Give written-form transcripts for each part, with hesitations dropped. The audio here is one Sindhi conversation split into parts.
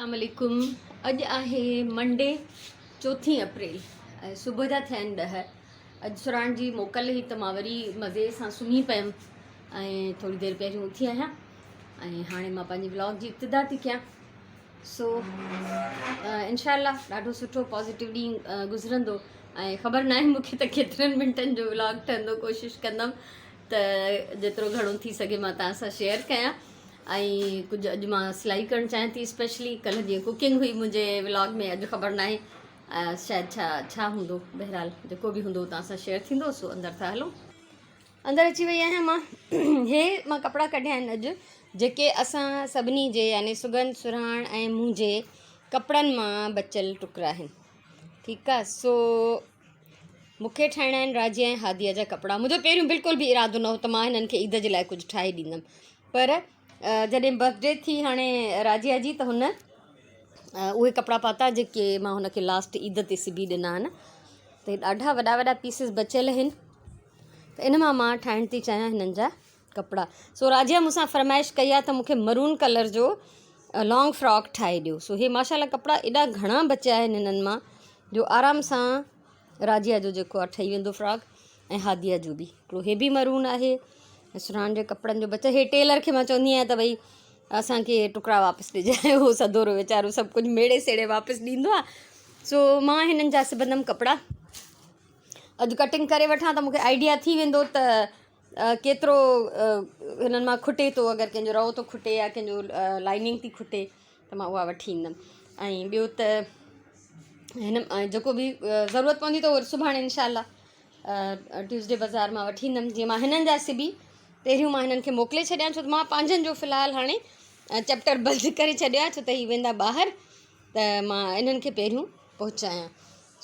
السلام عليڪم اڄ آهي منڊي چوٿين اپريل ۽ صبح جا ٿيا آهن 10. اڄ سراڻ جي موڪل هئي ته مان وري مزي سان سمهي پيم ۽ ٿوري دير پهريون اٿي آهيان ۽ هاڻي مان پنهنجي ولاگ جي ابتدا ٿي ڪيان. سو انشاء الله ڏاڍو سٺو پازيٽو ڏينهن گذرندو ۽ خبر ناهي مونکي ته ڪيترن منٽن جو ولاگ ٺهندو. ڪوشش ڪندم ته جيترو گهڻو ٿي سگهي مان توهان سان شيئر ڪيان ۽ ڪجهه اڄ مان سلائي ڪرڻ چاهيان ٿي. اسپيشلي ڪلهه جيئن ڪوڪنگ هئي منهنجي ولاگ ۾ اڄ خبر ناهي شايد ڇا ڇا هوندو. بهرحال جيڪو به هوندو توهان سان شيئر ٿيندو. سو اندر ٿا هلون. اندر اچي وئي آهيان مان. هي مان ڪپڙا ڪڍيا آهن اڄ جيڪي اسان سڀني جي يعني سگن سرهاڻ ۽ منهنجي ڪپڙن مان بچيل ٽڪرا آهن. ٺيڪ آهي. سو مون کي ٺاهڻا آهن راجيا ۽ هاديا جا ڪپڙا. منهنجو پهريون بلڪل به ارادو نه هو ته مان هنن کي عيد جي لاء ڪجهه ٺاهي ڏيندم، پر جڏهن برٿ ڊي ٿي هاڻي راجيا جي ته هن اهي ڪپڙا پاتا جيڪي مان هن کي لاسٽ عيد تي سبي ڏنا آهن. ته ڏاڍا وڏا وڏا پيسز بچيل آهن ته ان مان مان ٺاهڻ ٿي چاهيان هنن جا ڪپڙا. سو راجيا مون سان فرمائش ڪئي آهي ته مون کي مرون ڪلر جو لانگ فراڪ ٺاهي ڏيو. سو هي ماشاء الله ڪپڙا ايڏا گهڻا بچيا آهن هنن مان جو آرام سان راجيا جو جيڪو آهي ٺهي ويندو فراڪ ۽ هاديا جو به. هڪڙو هي به مرون آهي ۽ سرهاڻ جي ڪپڙن جو بچا. هي ٽيلر کي مان چوندي آهيان ته ڀئي اسانکي ٽڪڙا واپس ڏجانء. هو سدورو ويچارو سڀ ڪجهه ميڙي سيڙي واپس ڏيندو آهي. سو مان هنن جا سبندم ڪپڙا اڄ ڪٽنگ ڪري وٺان ته مونکي آئيڊيا ٿي ويندو ته ڪيترو هنن مان کٽي ٿو. اگر ڪنهن جو رئو ٿو کٽي يا ڪنهن جو لائننگ ٿي کٽي ته مان اها وٺي ايندم. ۽ ٻيو ته هن جيڪو به ضرورت پوندي ته اهو سڀاڻي انشاء الله ٽيوزڊي بازار مان وٺي ايندم. جيئن مان هنن جا سبي پهريون مان هنن کي موڪلي ڇڏيان، ڇو ته مان پنهنجن جو في الحال هاڻي چيپٽر بند ڪري ڇڏيو آهي، ڇو ته هي ويندا ٻاهر ته مان انهن کي پهريون پهچايان.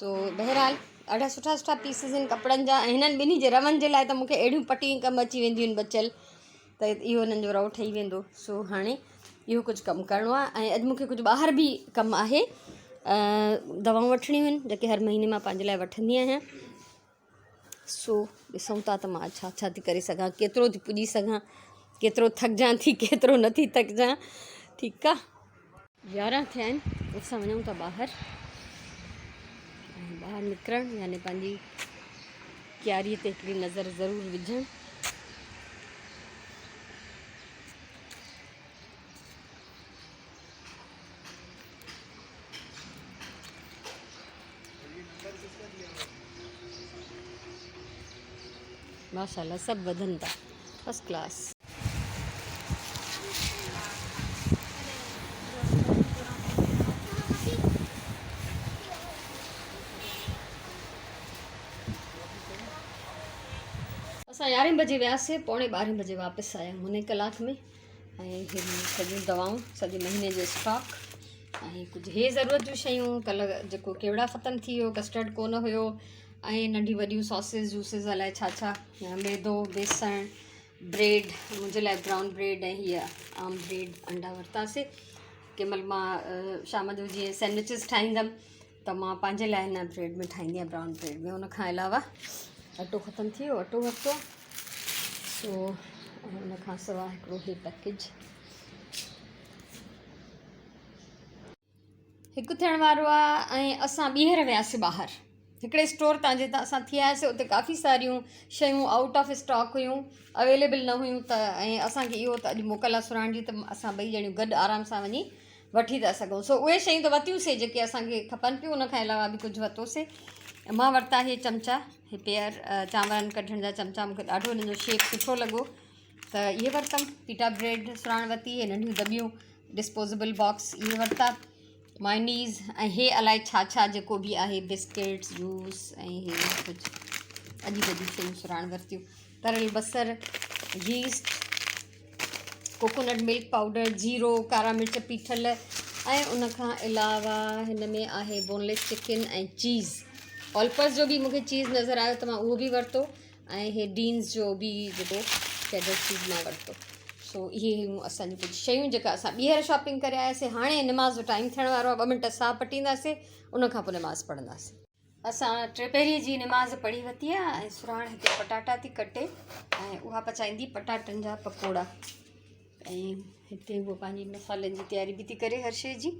سو بهرحال ڏاڍا سٺا سٺا پيسز آهن ڪپڙن جا ۽ هنن ٻنهي جي رون جي لاء ته مون کي اهڙيون پٽيون ڪم اچي وينديون آهن بچيل ته اهو هنن جو رئو ٺهي ويندو. سو هاڻي اهو ڪجهه ڪم ڪرڻو آهي ۽ اڄ مون کي ڪجهه ٻاهر به ڪم آهي. دوائون وٺڻيون آهن جيڪي هر مهيني مان پنهنجي لاء وٺندي آهيان. سو ڏسون ٿا ته مان ڇا ڇا ٿي ڪري سگهان، ڪيترو ٿي پڄي سگهان، ڪيترو ٿڪجان ٿي ڪيترو نٿي ٿڪجان. ٺيڪ آهي. 11 ٿيا آهن، اسان وڃون ٿا ٻاهر. ۽ ٻاهر نڪرڻ يعني پنهنجي ڪياريء تي هڪڙي نظر ضرور وجهڻ. ماشاء الله سڀ وڌن ٿا فرسٽ ڪلاس. اسان يارهين بجي وياسي، پوڻي ٻارهين بجي واپس آيا مني ڪلاڪ ۾. ۽ هي سڄيون دوائون سڄي مهيني جو اسٽاڪ ۽ ڪجهه هي ضرورت جون شيون. ڪلهه جيڪو ڪيوڙا ختم ٿي ويو، ڪسٽرڊ ڪونه هيو ۽ ننڍي وڏيون ساسز جوسز الائي ڇا ڇا، ميدو بيسڻ بريڊ منهنجي لاء برائون بريڊ ۽ هيء عام بريڊ انڊا ورتاسي. ڪنهن مهل مان شام جو جيئن سينڊوچز ٺاهيندم ته مان پنهنجي لاء هن بريڊ ۾ ٺاهيندي آهيان برائون بريڊ ۾. ان کان علاوه اٽو ختم ٿي ويو، اٽو ورتو. سو ان کان سواء هڪڙو هي پيڪيج هڪ ٿيڻ وارو آهي. ۽ اسان ٻيهر وياسي ٻاهر هڪڙي اسٽور تان جتان اسان ٿي آياسي. اتي ڪافي ساريون شيون آئوٽ آف اسٽاڪ هيون، اويليبل نه هيون. ته ۽ اسانکي اهو ته اڄ موڪل آهي سرهاڻ جي ته اسان ٻئي ڄڻيون گڏ آرام سان وڃي وٺي ٿا سگهون. سو اهي شيون ته ورتيون سي جيڪي اسانکي کپن پيون. ان کان علاوه به ڪجهه ورتوسي. مان ورتا هي چمچا، هي پيئر چانورن ڪڍڻ جا چمچا. مونکي ڏاڍو هنن جو شيپ سٺو لڳو ته اهي ورتم. پيٽا بريڊ سرهاڻ ورتي، هي ننڍيون دٻيون ڊسپوزيبل باڪس اهي ورتا، مايونيز ۽ هي الائي ڇا ڇا جيڪو به آهي، بسڪيٽس جوس ۽ هي ڪجهه عجيب عجيب شيون سرهاڻ ورتيون. تريل بصر، ييسٽ، ڪوڪونٽ ملڪ پائوڊر، جيرو، ڪارا مرچ پيٺل ۽ ان کان علاوه هن ۾ آهي بونليس چڪن ۽ چيز. آلپس جو به مونکي چيز نظر آيو ته مان اهو به ورتو ۽ هي ڊينز جو به جيڪو چيڊر چيز مان ورتو. سو اهي هيون اسان جون ڪجهه شيون جيڪا اسان ٻيهر شاپنگ ڪري آياسي. هاڻي نماز جو ٽائيم ٿيڻ وارو آهي، 2 منٽ ساهه پٽينداسي ان کان پوء نماز پڙهنداسي. اسان ٽيپهريء جي نماز پڙهي ورتي آهي ۽ سرهاڻ هتي پٽاٽا ٿي ڪٽي ۽ اها پچائيندي پٽاٽن جا پڪوڙا. ۽ هتي هوء پنهنجي مصالحن جي تياري به ٿي ڪري هر شيء جي.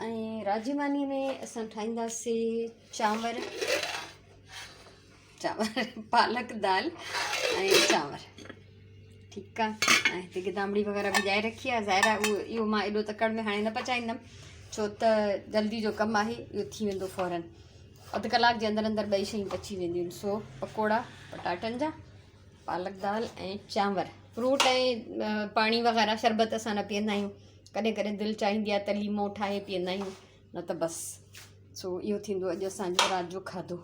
۽ رات جي ماني ۾ اسان ٺاهينداسين چانور چانور پالڪ دال ۽ چانور ٺيڪ آ ۽ هتي گدامڙي وغيره ڀڄائي رکي آ ظاهر آ اهو اهو مان ايڏو تڪڙ ۾ هاڻي نه پچائيندم ڇو ته جلدي جو ڪم آهي اهو ٿي ويندو فورن اڌ ڪلاڪ جي اندر اندر ٻئي شيون پچي وينديون آهن سو پڪوڙا پٽاٽن جا پالڪ دال ۽ چانور فروٽ ۽ پاڻي وغيره شربت اسان نه پيئندا آهيون ڪڏهن ڪڏهن دل چاهيندي آهي ته ليمو ٺاهي پيئندا آهيون نه ته بس سو اهو ٿيندو اڄ اسانجو رات جو کاڌو.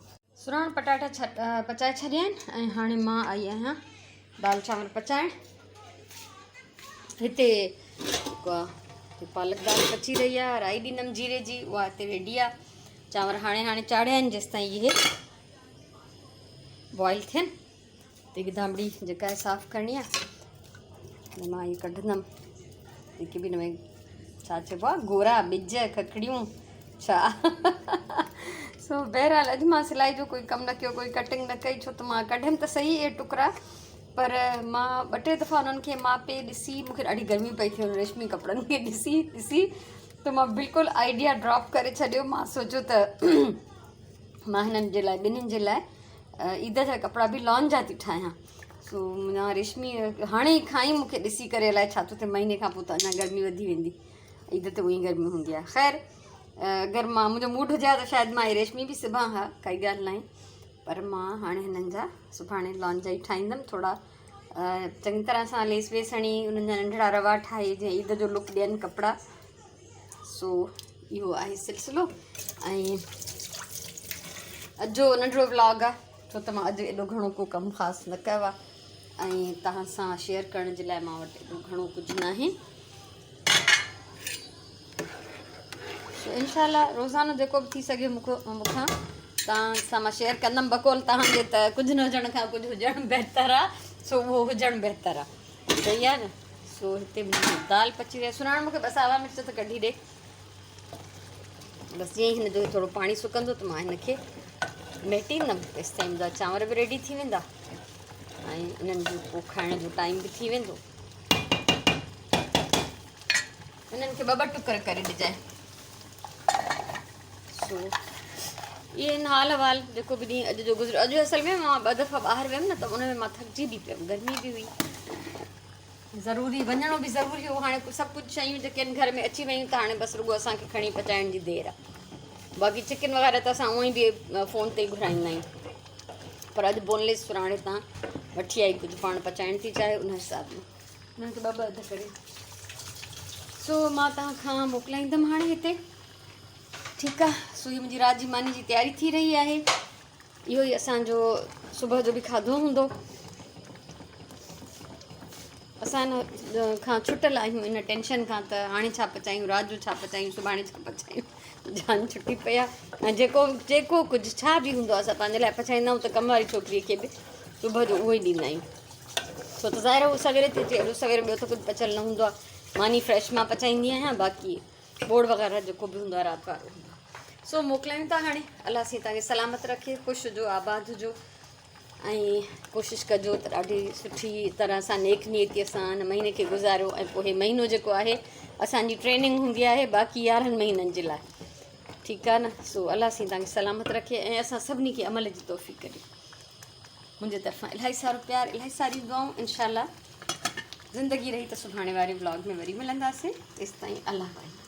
سرهاڻ پٽاٽا پچائي ڇڏيا آهن ۽ هاڻي مان آئي آهيان دال چانور پچائڻ. هتي پالڪ دال پچي رهي آهي، رائي ڏيندم جيري جي، اها هتي ريڊي آهي. چانور هاڻي هاڻي چاڙهيا آهن جيستائين اهي بوائل ٿين. هتي گدامڙي جيڪا آهي صاف ڪرڻي آهي مان اهي ڪڍندم جيڪي به هن ۾ ڇا چئبو آهي گورا ٻج ککڙيون ڇا سو بهرحال اڄ مان سلائي جو ڪوئي ڪم نه ڪيو ڪوئي ڪٽنگ نه ڪئي ڇو ته مان ڪڍيم ته صحيح اهي ٽڪرا پر مان ٻه ٽي دفعا انهن کي ماپي ڏسي مونکي ڏاڍي گرمي پئي ٿي ريشمي ڪپڙن کي ڏسي ڏسي ته مان بلڪل آئيڊيا ڊراپ ڪري ڇڏيو مان سوچيو ته مان هنن جي لاء ٻنهين جي لاء عيد جا ڪپڙا به لان جا ٿي ٺاهيان سو منهنجا ريشمي هاڻي کان ئي مونکي ڏسي ڪري الائي ڇا ٿو ٿئي مهيني کان پوء ته اڃا گرمي وڌي ويندي عيد تي اونئي گرمي هوندي آهي خير اگر مان منهنجو موڊ هجي ها ته شايد مان ريشمي به سبان ها ڪائي ڳالهه ناهي پر مان هاڻي هنن جا سڀاڻي لان جا ئي ٺاهيندم ٿورا چڱي طرح سان ليس ويس هڻي انهن جا ننڍڙا روا ٺاهي جيئن عيد جو لڪ ڏين ڪپڙا سو اهو آهي سلسلو ۽ اڄ جو ننڍڙو ولاگ آهي ڇو ته مان اڄ ايڏو گهڻو ڪو ڪم خاص نه ڪيو آهي ۽ توهان سان شيئر ڪرڻ جي لاء مان وٽ ايڏو گهڻو ڪجهه ناهي سو انشاء الله روزانو جيڪو به ٿي سگهي مونکان توهان سان مان شيئر ڪندم بقول توهان جي ته ڪجهه نه هجڻ کان ڪجهه هجڻ بهتر آهي سو اهو هجڻ بهتر آهي صحيح آهي نه سو هتي منهنجي دال پچي وئي سراڻ مونکي ٻه ساوا مرچ ته ڪڍي ڏي بس جيئن هن جو ٿورو پاڻي سڪندو ته مان هن کي مهٽيندم تيستائين منهنجا چانور به ريڊي ٿي ويندا ۽ انهن جو پوء کائڻ جو ٽائيم به ٿي ويندو انهن کي ٻه ٻه ٽڪر ڪري ڏجانء سو اهي آهن حال احوال جيڪو به ڏينهن اڄ جو گذريو اڄ اصل ۾ مان ٻه دفعا ٻاهر ويم نه ته ان ۾ مان ٿڪجي به پيم گرمي به هئي ضروري وڃڻو به ضروري هو هاڻي سڀ ڪجهه شيون جيڪي آهن گهر ۾ اچي ويون ته هاڻي بس رڳو اسان کي کڻي پچائڻ جي دير آهي باقي چڪن وغيره ته اسان اونئي به فون تي ئي گهرائيندا آهيون پر اڄ بونليس سراڻي تان وٺي آئي ڪجهه پاڻ پچائڻ ٿي چاهي ان حساب ۾ انهن کي ٻه ٻه اڌ ڪري سو مان توهان کان موڪلائيندم هاڻي هتي ٺيڪ آهي سو هي منهنجي رات جي ماني جي تياري ٿي رهي آهي اهو ئي اسانجو صبح جو به کاڌو هوندو اسان ان کان ڇٽل آهيون ان ٽينشن کان ته هاڻي ڇا پچايون رات جو ڇا پچايون سڀاڻي ڇا پچايون جان ڇٽي پئي آهي ۽ جيڪو جيڪو ڪجهه ڇا به هوندو آهي اسان پنهنجي لاء پچائيندا آهيون ته ڪم واري ڇوڪري کي به صبح جو اهو ئي ڏيندا آهيون ڇو ته ظاهر هو سوير ٿي اچي ايڏو سوير ٻيو ته ڪجهه پچل نه هوندو آهي ماني فريش مان پچائيندي آهيان باقي ٻوڙ وغيره جيڪو به هوندو آهي رات وارو هوندو آهي سو موڪلايون ٿا هاڻي الله سائين توهان کي سلامت رکي خوش هجو آباد هجو ۽ ڪوشش ڪجو ته ڏاڍي سٺي طرح سان نيڪ نيتي سان هن مهيني کي گذاريو ۽ پوء هي مهينو جيڪو آهي اسانجي ٽريننگ هوندي آهي باقي 11 مهينن جي لاء ٺيڪ آهي نه سو الله سائين توهان کي سلامت رکي ۽ اسان سڀني کي عمل جي توفيق ڏي منهنجي طرفان الاهي سارو پيار الاهي ساريون دعائون انشاءالله زندگي رهي ته سڀاڻي واري ولاگ ۾ وري ملنداسين تيستائين الله واهي.